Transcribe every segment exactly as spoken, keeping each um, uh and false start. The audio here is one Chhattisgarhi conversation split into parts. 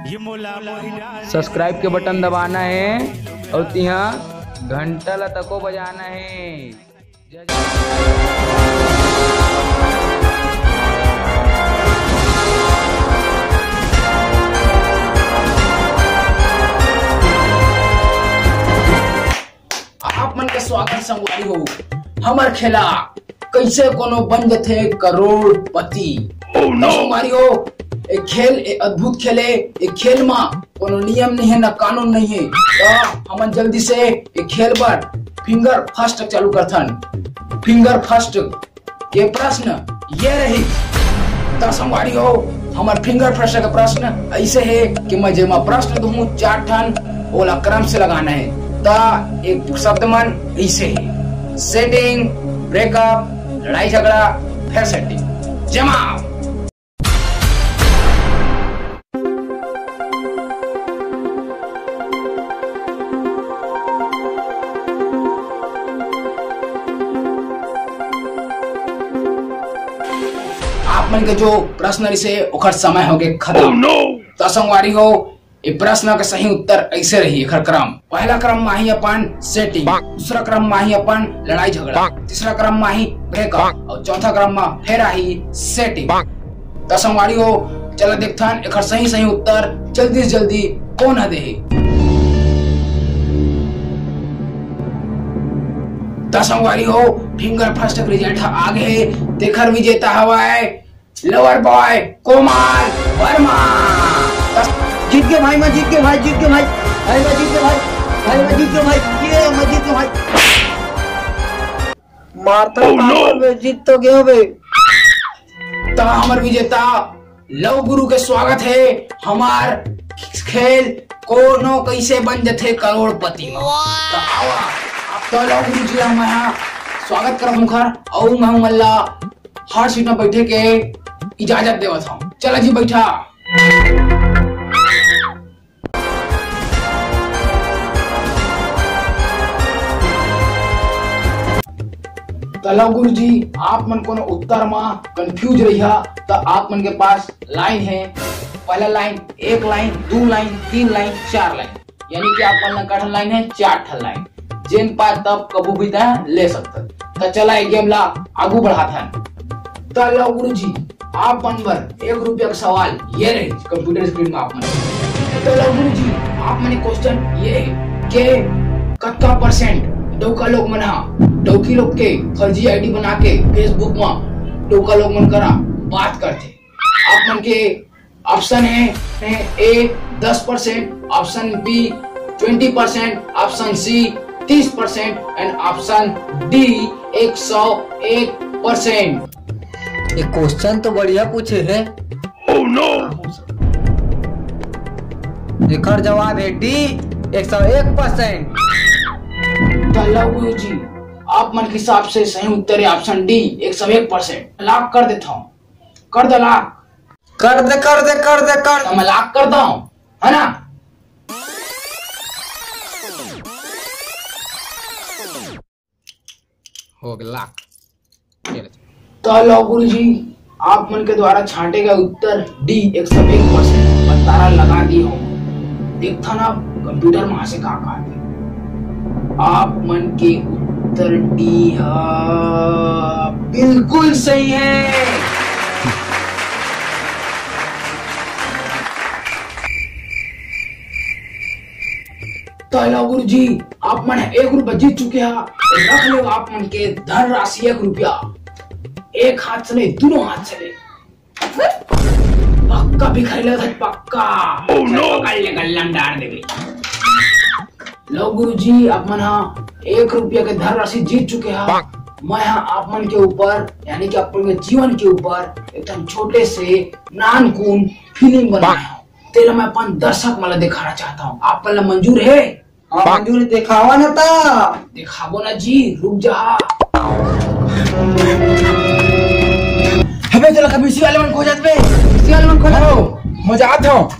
सब्सक्राइब के बटन दबाना हे अउ तिहा घंटा ला तको बजाना हे। आप मन के स्वागत संगवारी हो हमर खेला कइसे कोनो बन जथे करोड़पति। Oh no! संगवारी हो, ए खेल, ए अद्भुत खेल ए। ए खेल मा कोनो नियम नहीं है, ना कानून नहीं है। तो हमन जल्दी से ए खेल बर फिंगर फर्स्ट चालू करथन। फिंगर फर्स्ट के प्रश्न ये रही। त संगवारी हो, हमर फिंगर फर्स्ट के प्रश्न ऐसे है कि मैं जेमा प्रश्न दूहूं चार ठन, ओला क्रम से लगाना है। त एक शब्द मन ऐसे है, सेटिंग, ब्रेकअप, लड़ाई झगड़ा, फिर सेटिंग। जमा। आप मन के जो प्रश्न रिसे ओकर समय होगे खत्म। Oh no! त संगवारी हो, ए प्रश्न के सही उत्तर ऐसे रही। एकर क्रम, पहला क्रम मा ही अपन सेटिंग, दूसरा क्रम मा ही अपन लड़ाई झगड़ा, तीसरा क्रम मा ही ब्रेकअप अउ चौथा क्रम मा फेर आही सेटिंग। त संगवारी हो, चला देखथन एकर सही सही उत्तर जल्दी से जल्दी कोन ह देही। त संगवारी हो, फिंगर फर्स्ट के रिजल्ट ह आ गे हे। तेखर विजेता हवय लवर बॉय कोमल वर्मा। जीत के भाई, मैं जीत के भाई, जीत के भाई, भाई मैं जीत के भाई, भाई मैं जीत के भाई, ये मैं जीत के भाई। मारता Oh no! पागल बे, जीत तो गयो बे। त हमर विजेता लव गुरु के स्वागत है हमार खेल कोनो कैसे बन जथे करोड़पति में। त आवा, त लव गुरु जी हम यहाँ स्वागत करत हूँ खर, अउ मैं हूँ मल्ला हर सीट में बैठे के इजाजत देवत हूँ। चला जी बैठा। त लव गुरु जी, आप मन कोनो उत्तर मा कंफ्यूज रहिहा, त आप मन के पास लाइन है, पहला लाइन, एक लाइन, दू लाइन, तीन लाइन, चार लाइन, यानी कि आप मन ला कठन लाइन है, चार ठन लाइन, जेन पाए तब कभू भी तय ले सकत। त चला एक गेम ला आगू बढ़ात हन। त लव गुरु जी, आप मन बर एक रुपया का सवाल ये रहे कंप्यूटर स्क्रीन में आप मन। त लव गुरु जी, आप मन क्वेश्चन ये है के कतका परसेंट डौका लोग मन हा डौकी लोग के फर्जी आईडी बना के फेसबुक में डौका लोग मन करा बात करथे। आप मन के ऑप्शन है, है ए दस परसेंट, ऑप्शन बी ट्वेंटी परसेंट, ऑप्शन सी तीस परसेंट and option D एक सौ एक परसेंट। ये क्वेश्चन तो बढ़िया पूछे है। Oh no! एकर जवाब है डी, एक सौ एक परसेंट। त लव गुरु जी, आप मन के हिसाब से सही उत्तर है ऑप्शन डी, एक सौ एक परसेंट। लॉक कर देता हूँ, कर दो लॉक। कर दे, कर दे, कर दे, कर। त मैं लॉक कर दो, है ना? हो गया लॉक। ये ले। त लव गुरु जी, आप मन के द्वारा छांटे गए उत्तर डी एक सौ एक परसेंट पतारा लगा दिए हो। देखता ना कंप्यूटर में से का का आथे। आप मन के उत्तर डी हा बिल्कुल सही है। त लव गुरु जी, आप मन एक रुपया जीत चुके हा। रख लो आप मन के धनराशि एक रुपया। एक हाथ से नहीं, दोनों हाथ से ले। पक्का भिखारी लगत है, पक्का। Oh no! पकड़ ले, गल्ला में डाल देबे। लव गुरु जी, आप मन हा एक रुपया के धनराशि जीत चुके हा। मैं हा आप मन के ऊपर, यानी कि आप मन के जीवन के ऊपर एक ठन छोटे से नानकुन फिल्म बनाए हूँ। तेला मैं अपन दर्शक मन ला दिखाना चाहता हूँ। आप मन ला मंजूर है? हाँ, मंजूर है, दिखावा ना ता। दिखाबो ना जी, रुक जा। अबे, तेला कभी इसी वाले मन खो जात बे। इसी वाले मन खो जात। हो, मजा आत हो।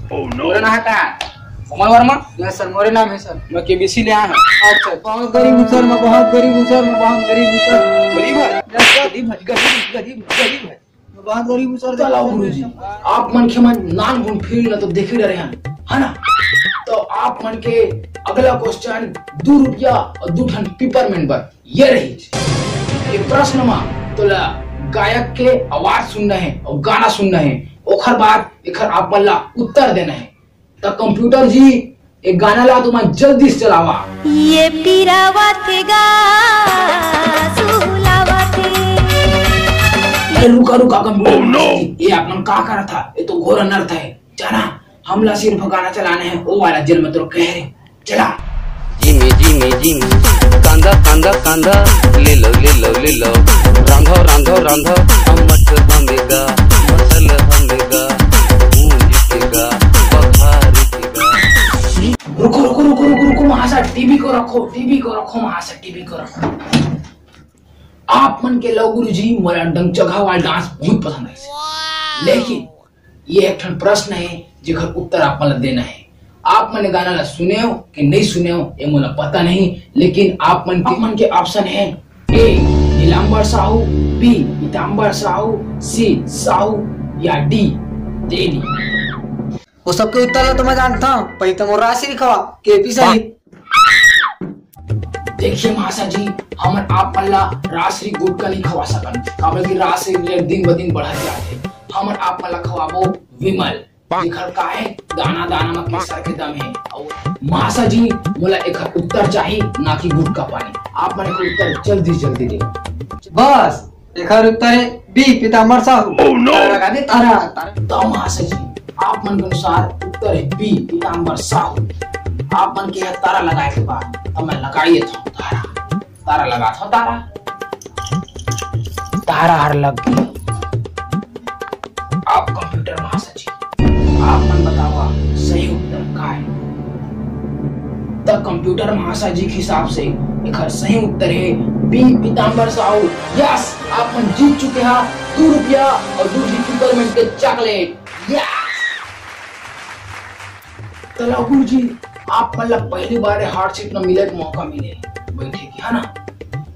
Oh no! बोला ना का? कमल वर्मा। यस सर, मोरे नाम है सर। मैं केबीसी ले आया हूँ। अच्छा, बहुत गरीब हूँ सर, मैं बहुत गरीब हूँ सर, मैं बहुत गरीब हूँ सर। गरीब है? Yes sir. गरीब है, गरीब, गरीब, गरीब है। मैं बहुत गरीब हूँ सर। चलो गुरुजी, आप मन के मन नान गुन फिर ना तो देखे डरे हैं, है ना? तो आप मन के अगला क्वेश्चन, दू रुपया और दू ठन पिपरमेंट बर ये रही। ये प्रश्न मा तोला गायक के आवाज सुनना है और गाना सुनना है, ओखर बाद एखर आप मन ला उत्तर देना है। त कंप्यूटर जी, एक गाना ला तुमन जल्दी से चलावा। ये पीरावत गा सुलावत। अरे रुका, रुका कंप्यूटर। Oh no! ये आप मन का करत हा? ये तो घोर अनर्थ है। जाना, हमला सिर्फ गाना चलाना है, वो वाला जेल में तो कह रहे। चला। जिमी जिमी जिमी, कांदा कांदा कांदा, ले लो ले लो ले लो, रांधो रांधो रांधो, अम्मट हमेगा, मसल हमेगा, भूंज के गा, बघार के गा। रुको रुको रुको रुको रुको, महाशय टीवी को रखो, टीवी को रखो महाशय, टीवी को रखो। आप मन के लव गुरु जी मोला डंगचगहा वाला डांस बहुत पसंद है, लेकिन ये एक ठन प्रश्न है जेकर उत्तर आप मन ला देना है। आप मन गाना ला सुनेव कि नहीं सुनेव, ये मोला पता नहीं, लेकिन आप मन के, आप मन के ऑप्शन है, ए नीलांबर साहू, बी पीतांबर साहू, सी साहू या डी देनी। वो सबके उत्तर ला तो मैं जानता हूँ, पहले तो मोर राशि लिखवा, केपी सही। देखिए महाशय जी, हमन आप मन ला राजश्री गुटखा नहीं खवा सकन, काबर कि राजश्री rate दिन ब दिन बढ़त जात हे। हमन आप मन ला खवाबो विमल, जेकर का हे, दाना दाना में केसर के दम हे। और महाशय जी, मोला एकर उत्तर चाही, ना कि गुटखा पानी। आप मन एकर उत्तर जल्दी से जल्दी दे। बस, एकर उत्तर हे बी, पीतांबर साहू। Oh no! तारा लगा दे, तारा, तारा। तो महाशय जी, आप मन के अनुसार उत्तर हे बी, पीतांबर साहू। आप मन के तारा लगाए के बाद, तो मैं लगाइए था तारा। तारा लगा था, तारा। तारा हर लग गया। आप कंप्यूटर महाशय जी, आप मन बतावा सही उत्तर का हे? त कंप्यूटर महाशय जी के हिसाब से एकर सही उत्तर हे बी, पीतांबर साहू। यस, आप मन जीत चुके हा दू रुपया और दू ठी पिपरमेंट के चॉकलेट। यस। तो लघु जी, आप मन ला पहली बार हॉट सीट में मिले के मौका मिले बैठे के, है ना?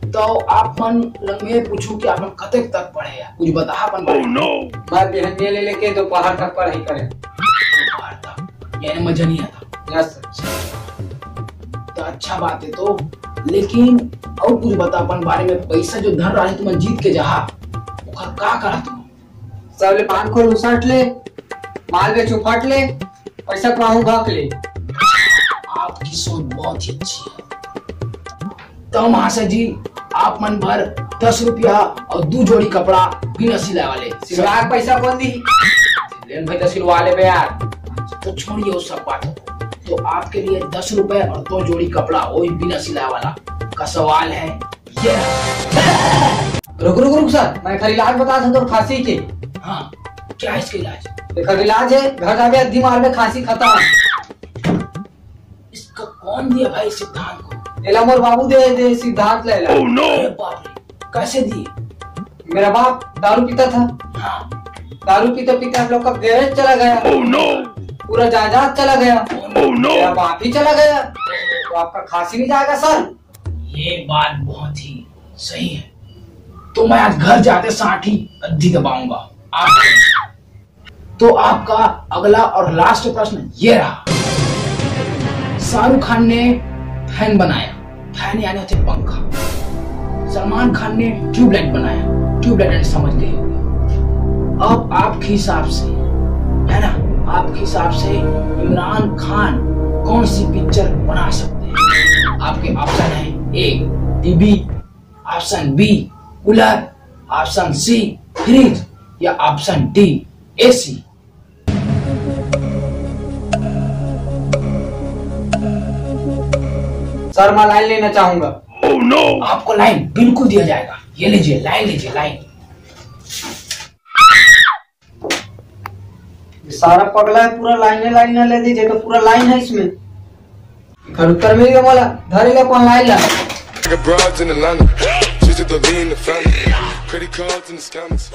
तो आप मन ला मैं पूछूं कि आप मन कतेक तक पढ़े हैं, कुछ बताहा अपन बारे में। मैं बिहनिया ले लेके दोपहर तक पढ़ाई करे। दोपहर तक, यानी मजा नहीं आता। Yes sir. तो अच्छा बात है तो, लेकिन और कुछ बता अपन बारे में, पैसा जो धन राशि तुम जीत के जहा, ओकर का करा तुम? सबले पान खोल उसट ले, माल बेच उफट ले, पैसा पाहूं भक ले। आपकी सोच बहुत ही अच्छी है। तो महाशय जी, आप मन भर दस रुपया और दू जोड़ी कपड़ा बिना सिलाए वाले। सिलवा के पैसा कौन दी? लेन भाई तो सिलवा ले बे यार। तो छोड़िए उस सब बात को। तो आपके लिए दस रुपए और दो जोड़ी कपड़ा, वो भी बिना सिलाए वाला, का सवाल है ये रहा। रुक रुक रुक सर, मैं एकर इलाज बता सकता हूँ खांसी के। हाँ, क्या है इसका इलाज? एकर इलाज है, घर जाबे अद्धी मारबे, खांसी खत्म। इसका कौन दिया भाई सिद्धांत को? एला मोर बाबू दे दे सिद्धांत ला एला। Oh no! अरे बाप रे, कैसे दिए? मेरा बाप दारू पीता था। हाँ। दारू पीते पीते हम लोग का गैरेज चला गया। Oh no! पूरा जायदाद चला गया। Oh no! मेरा बाप ही चला गया, तो आपका खांसी नहीं जाएगा सर? ये बात बहुत ही सही है। तो मैं आज घर जाते साथ ही अद्धी दबाऊंगा। आप, तो आपका अगला और लास्ट प्रश्न ये रहा, शाहरुख खान ने फैन बनाया, फैन यानी होते पंखा, सलमान खान ने ट्यूबलाइट बनाया, ट्यूबलाइट यानी समझ गए होंगे। अब आपके हिसाब से, है ना, आपके हिसाब से इमरान खान कौन सी पिक्चर बना सकते हैं? आपके ऑप्शन है, A TV, option B cooler, option C fridge या ऑप्शन डी एसी। सर, मैं लाइन लेना चाहूंगा। Oh no! आपको लाइन बिल्कुल दिया जाएगा। ये लीजिए, लाइन लीजिए, लाइन। ये सारा पगला है, पूरा लाइन लाइन ना ले दीजिए, तो पूरा लाइन है इसमें। एकर उत्तर मिल गया मोला, धरे ले अपन लाइन ला। Got broads in Atlanta, just to lean the family. Credit cards and the scammers.